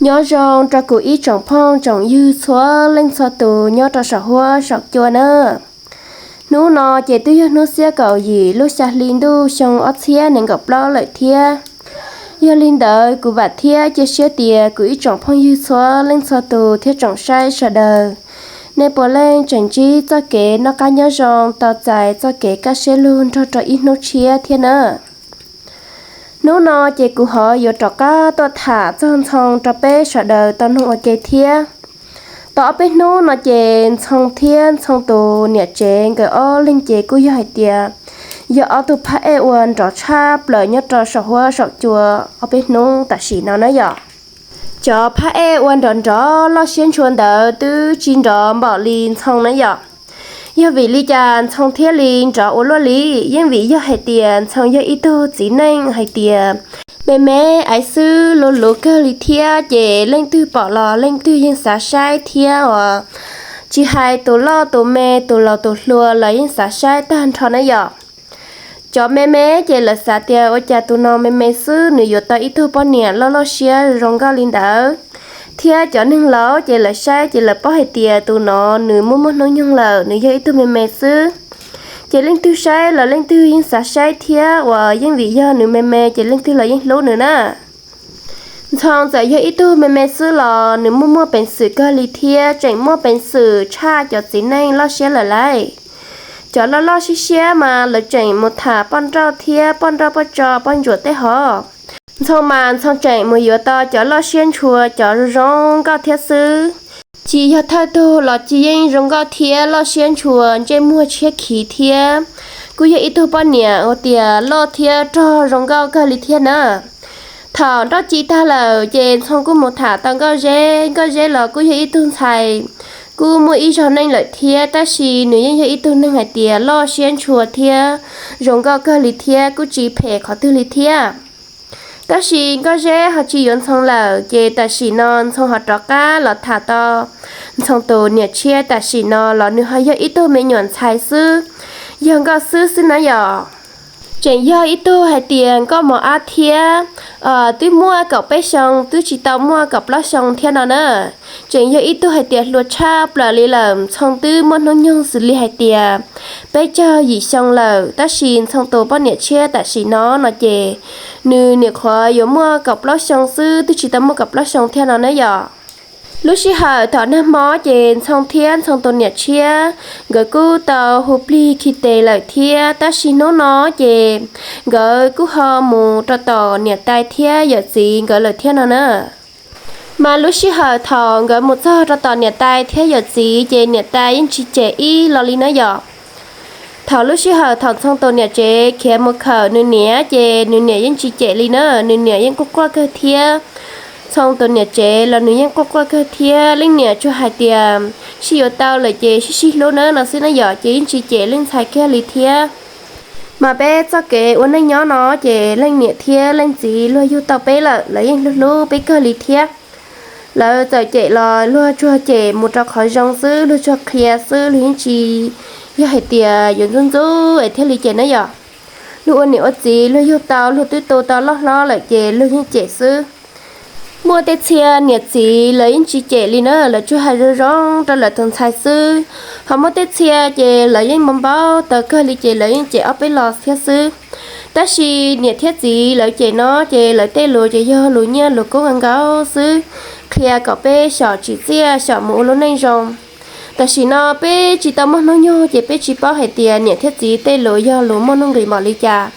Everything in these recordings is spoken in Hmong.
Nyob zoo rau kuv ib tsoom phooj tsoom ywg txhua leej txhua tus nyob rau saum huab saum cua na. Hnub no ces twb yog hnub xiab kaum yim lub xya hli ntuj xyoo ob txhiab nees nkaum plaub lawm thiab. Yog li ntawd kuv vam thiab cia siab tias kuv ib tsoom phooj ywg txhua leej txhua tus thiab tsoom saib sawv daws, nej puav leej tseem ntsib txoj kev noj qab nyob zoo, tau txais txoj kev kaj siab lug nrog rau ib hnub tshiab thiab na. Hnub no ces kuv ho yuav rov qab tuaj tham txog Ntxhoo rau peb sawv daws tau mloog ua ke thiab. Tau ob peb hnub no ces Ntxhoo thiab Ntxhoo tus niam tsev nkawd ob leeg ces kuj yog hais tias yog ob tug phab ej ua nrov tshaj plaws nyob rau saum huab saum cua ob peb hnub tam sim no na yom. Cov phab ej ua nrov nrov loj siab ntshua ntawd twb tsis nrov npaum li Ntxhoo na yom. Yog vim li cas Ntxhoo thiaj li nrov ua luaj li? Yeej vim yog hais tias Ntxhoo yog ib tug txiv neej hais tias me me aiv xwb, luv luv kawg li thiab, ces leej twg pom los leej twg yeej xav saib thiab os. Tsis hais tus loj tus me, tus laus tus hluas los yeej xav saib tag nrho na yom. Cov me me ces lawv xav tias ua cas tus no me me xwb nws yuav tau ib tug poj niam loj loj siab zoo nkauj li ntawd, thiab cov neeg laus ces lawv saib ces lawv paub hais tias tus no nws muaj muaj hnub nyoog lawm, nws yog ib tug me me xwb. Ces leej twg saib los leej twg yeej xav saib thiab uas yeej vim yog nws me me ces leej twg los yeej hlub nws na. Ntxhoo txawm yog ib tug me me xwb los nws muaj muaj peev xwm kawg li thiab, tseem muaj peev xwm tshaj cov txiv neej loj siab lawm lauj. Cov loj loj siab siab mas lawv tseem mus tham poj nrauj thiab poj nrauj poj tso poj ntsuam tej hov. Ntxhoo mas Ntxhoo tseem mus yuav tau cov loj siab ntshua, cov zoo zoo nkauj thiab xwb. Tsis yog thawj tug los tsis yeej zoo nkauj thiab loj siab ntshua, ntsej muag tshiab khiv thiab. Kuj yog ib tug poj niam ua tias loj thiab rog zoo nkauj kawg li thiab na. Thaum nrauj ci tag lawm ces Ntxhoo kuj mus tham tau Nkauj Zeb. Nkauj Zeb los kuj yog ib tug ntxhais kuj muaj ib zaug neej lawm thiab, tab sis nws yeej yog ib tug neeg hais tias loj siab ntshua thiab zoo nkauj kawg li thiab, kuj tsis phem qhov twg li thiab. Tab sis Nkauj Zeb ho tsis yuav Ntxhoo lawm, ces tam sim no Ntxhoo ho rov qab los tham tau Ntxhoo tus niam tshiab tam sim no los nws ho yog ib tug me nyuam ntxhais xwb, yog nkauj xwb xwb na yom. Tseem yog ib tug hais tias nkauj mos ab thiab, twb muaj kaum peb xyoo, twb tsis tau muaj kaum plaub xyoo thiab no na. Tseem yog ib tug hais tias hluas tshaj plaws li lawm, Ntxhoo twb muaj hnub nyoog xws li hais tias peb caug yim xyoo lawm, tab sis Ntxhoo tus poj niam tshiab tam sim no no ces nws niam qhuav yuav muaj kaum plaub xyoo xwb, twb tsis tau muaj kaum plaub xyoo thiab no na yom. Lub sij hawm thaum nag hmo ces Ntxhoo thiab Ntxhoo tus niam tshiab nkawd kuj tau hu plig khi tes lawm thiab, tab sis hnub no ces nkawd kuj ho mus rau tom niam tais thiab yawm txiv nkawd lawm thiab no na. Mas lub sij hawm thaum nkawd mus txog rau tom niam tais thiab yawm txiv ces niam tais yeej tsis cem ib los li na yom. Thaum lub sij hawm thaum Ntxhoo tus niam tsev khiav mus khawm nws niam ces nws niam yeej tsis cem li na, nws niam yeej quaj quaj kawg thiab. Ntxhoo tus niam tsev los nws yeej quaj quaj kawg thiab, leej niam tsuas hais tias sib yuav tau lawm ces sib sib hlub na no xwb na yom, ces yeej tsis cem leej ntxhais kiag li thiab. Mas peb txoj kev ua neej nyob no ces leej niam thiab leej txiv luag yug tau peb lawm, lawv yeej hlub hlub peb kawg li thiab. Lawv txawm cem los luag tsuas cem mus rau qhov zoo xwb, luag tsuas qhia xwb, luag yeej tsis yog hais tias yuav ntxub ntxub es thiaj li cem na yom. Luag ua niam ua txiv luag yug tau, luag twb tu tau loj hlob lawm ces luag yeej cem xwb. Muaj tej txhia niam txiv lawv yeej tsis cem li na, lawv tsuas hais zoo zoo rau lawv tus ntxhais xwb. Ho muaj tej txhia ces lawv yeej npau npau taws kawg li ces lawv yeej cem ob peb los thiab xwb. Tab sis niam thiab txiv lawv cem no ces lawv tej lus ces yog lus nyiaj lus kub nkaus nkaus xwb, qhia kom peb xyom tsim txiaj xyom mus ua lub neej zoo. Tam sim no peb tsis tau muaj hnub nyoog ces peb tsis paub hais tias niam thiab txiv tej lus yog lus muaj nuj nqis npaum li cas.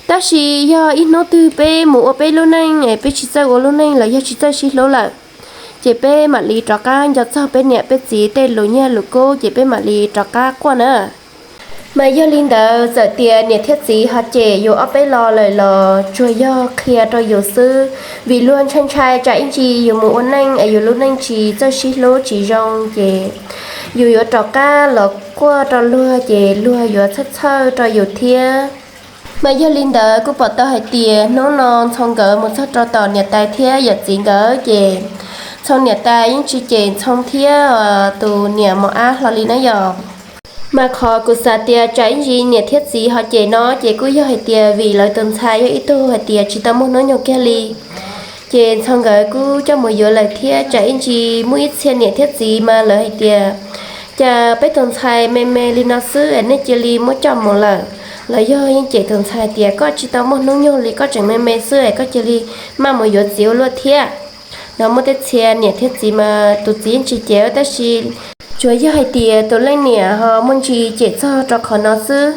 Tab sis yog ib hnub twg peb mus ua peb lub neej es peb tsis txawj ua lub neej los yog tsis txawj sib hlub lawm, ces peb mam li rov qab nco txog peb niam peb txiv tej lus nyiaj lus kub ces peb mam li rov qab quaj na. Mas yog li ntawd txawm tias niam thiab txiv ho cem yus ob peb lo lawm los tsuas yog qhia rau yus xwb, vim luag ntshai ntshai tsam ib ntsis yus mus ua neej es yus lub neej tsis txawj sib hlub tsis zoo ces yus yuav rov qab los quaj rau luag ces luag yuav txhawj txhawj rau yus thiab. Mas yog li ntawd kuj pom tau hais tias hnub no Ntxhoo nkawd mus txog rau tom niam tais thiab yawm txiv nkawd ces Ntxhoo niam tais yeej tsis cem Ntxhoo thiab tus niam mos ab hlo li na yom. Mas qhov kuv xav tias tsam ib ntsis niam thiab txiv ho cem no ces kuj yog hais tias vim lawv tus ntxhais yog ib tug hais tias tsis tau muaj hnub nyoog kiag li, Ces Ntxhoo nkawd kuj coj mus yuav lawm thiab, tsam ib ntsis muaj ib txhia niam thiab txiv mas lawv hais tias, cas peb tus ntxhais me me li no xwb es nej cia li muab coj mus lawm, los yog yeej cem tus ntxhais tias koj tsis tau muaj hnub nyoog li, koj tseem me me xwb es koj cia li maj mus yuav txiv ua luaj thiab. No muaj tej txhia niam thiab txiv mas tus txiv yeej tsis cem, tab sis tsuas yog hais tias tus leej niam ho muaj ntsis cem txog rau qhov no xwb.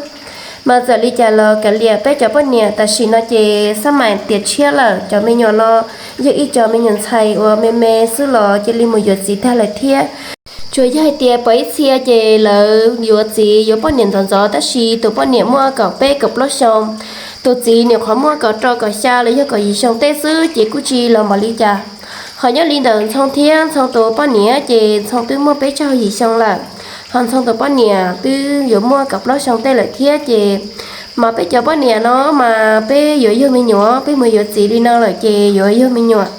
Mas txawm li cas los kav liam, peb cov poj niam tam sim no ces xab mais tiam tshiab lawm, cov me nyuam no yog ib co me nyuam ntxhais uas me me xwb los cia li mus yuav txiv tag lawm thiab. Tsuas yog hais tias pom ib txhia ces lawv yuav txiv yuav poj niam ntxov ntxov, tab sis tus poj niam muaj kaum peb kaum plaub xyoo, tus txiv nyuam qhuav muaj kaum rau kaum xya los yog kaum yim xyoo tej xwb ces kuj tsis los npaum li cas. Ho nyob li ntawm Ntxhoo thiab Ntxhoo tus poj niam ces Ntxhoo twb muaj peb caug yim xyoo lawm, ho Ntxhoo tus poj niam twb yuav muaj kaum plaub xyoo tej lawm thiab ces mas peb cov poj niam no mas peb yuav yug me nyuam, peb mus yuav txiv li no lawm ces yuav yug me nyuam.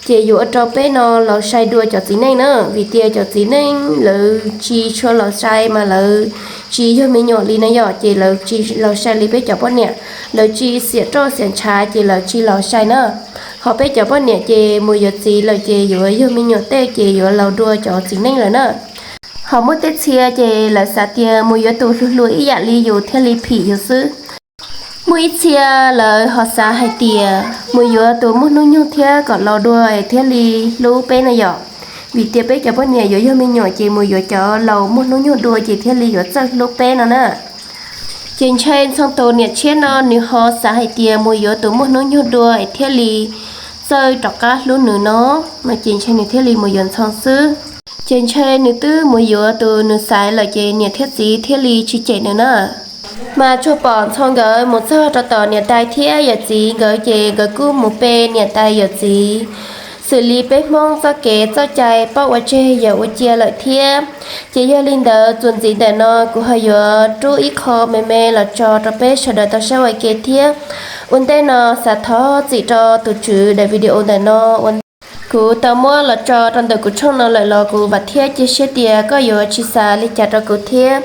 Ces yuav ua rau peb no laus sai dua cov txiv neej na, vim tias cov txiv neej lawv tsis tshua laus sai mas lawv tsis yug me nyuam li na yom, ces lawv tsis laus sai li peb cov poj niam, lawv tsis xiam roj xiam ntshav ces lawv tsis laus sai na. Ho peb cov poj niam ces mus yuav txiv lawm ces yuav yug me nyuam tej ces yuav laus dua cov txiv neej lawm na. Ho muaj tej txhia ces lawv xav tias mus yuav tus hluas hluas ib yam li yus thiaj li phim yus xwb. Muaj ib txhia lawv ho xav hais tias mus yuav tus muaj hnub nyoog thiab kom laus dua es thiaj li hlub peb no yom. Vim tias peb cov poj niam yuav yug me nyuam ces mus yuav cov laus muaj hnub nyoog dua ces thiaj li yuav txawj hlub peb no na. Ces ntshai Ntxhoo tus niam tshiab no nws ho xav hais tias mus yuav tus muaj hnub nyoog dua es thiaj li txawj rov qab hlub nws no, no ces ntshai nws thiaj li mus yuav Ntxhoo xwb. Ces ntshai nws twb mus yuav tus nws xaiv lawm ces niam thiab txiv thiaj li tsis cem nws na. Mas tsuas pom Ntxhoo nkawd mus txog rau tom niam tais thiab yawm txiv nkawd ces nkawd kuj mus pe niam tais yawm txiv, xws li peb Hmoob txoj kev txoj cai paub ua tseg yawm ua cia lawm thiab. Ces yog li ntawd txuas ntxiv ntawm no kuv ho yuav rub ib qho me me los tso rau peb sawv daws tau saib ua ke thiab. Ua ntej no xav thov txim rau tus tswv daim video ntawm no uas kuv tau muab los tso rau ntawm kuv tshooj no lawm los kuv vam thiab cia siab tias koj yuav tsis xav li cas rau kuv thiab.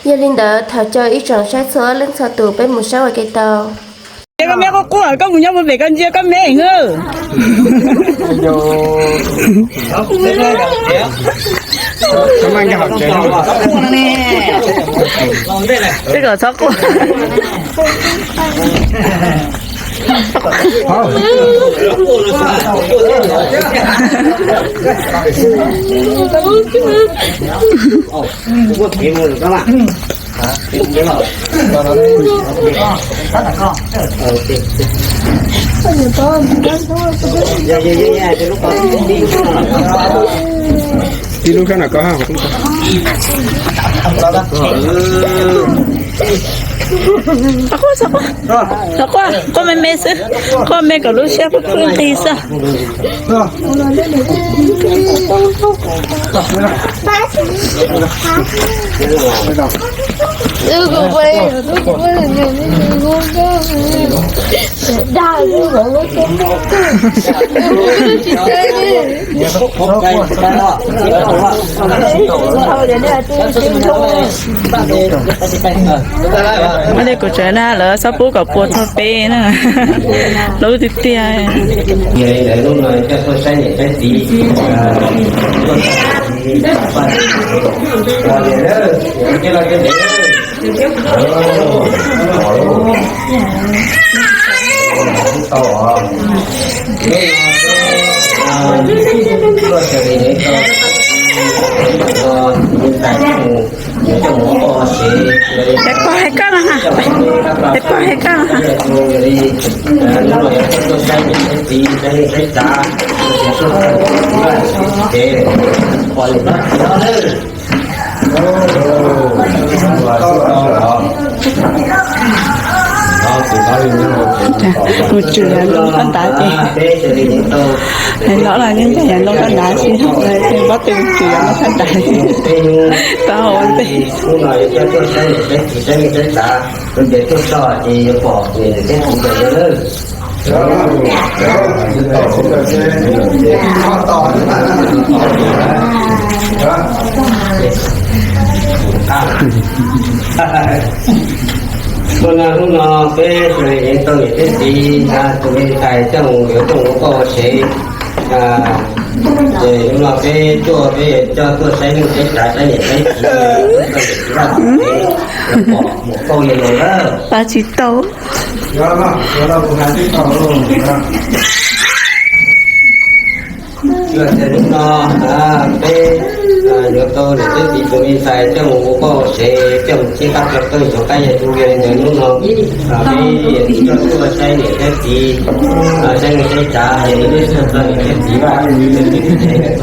Yog li ntawd thov caw ib tsoom saib txhua leej txhua tus peb mus saib ua ke tau. Koj me qub qub, koj mus nyob puag pem koj ntsia koj me heev. Tej kom txhob quaj. Ib lub kab no koj ha. Txhob quaj, txhob quaj, quaj me me xwb, quaj me kom lub siab pw pw nqis xwb. Ua li kuv tseem na lawv txhob pub kom puas txog peb na. Lub tiag tiag. Peb pog hais koj no ha, peb pog hais koj no ha. Mus tsuas koj ntav ces hais no los yeej ncaim yog no koj ntav xwb, pob tw tsuas yog no koj ntav xwb. Tau ua ntej. Hnub no, hnub no peb sawv daws tau niam thiab txiv tus me ntxhais coj mus yuav coj mus ua poj ua sev. Ces hnub no peb tuaj, peb yuav coj tuaj saib neej saib tsav, saib niam saib txiv, saib txiv laj txiv phem, pom mus kauj li no lawm. Pab tsis tau. Yog tias hnub no peb yuav tau niam thiab txiv tus me ntxhais coj mus ua poj ua sev, coj mus qhib qab plho toj ntxoov qab ya tu, yog li ntawd hnub no peb yuav coj tuaj saib niam thiab txiv, saib neej saib tsav, yog li peb tuaj txog niam thiab txiv Vaj Lis,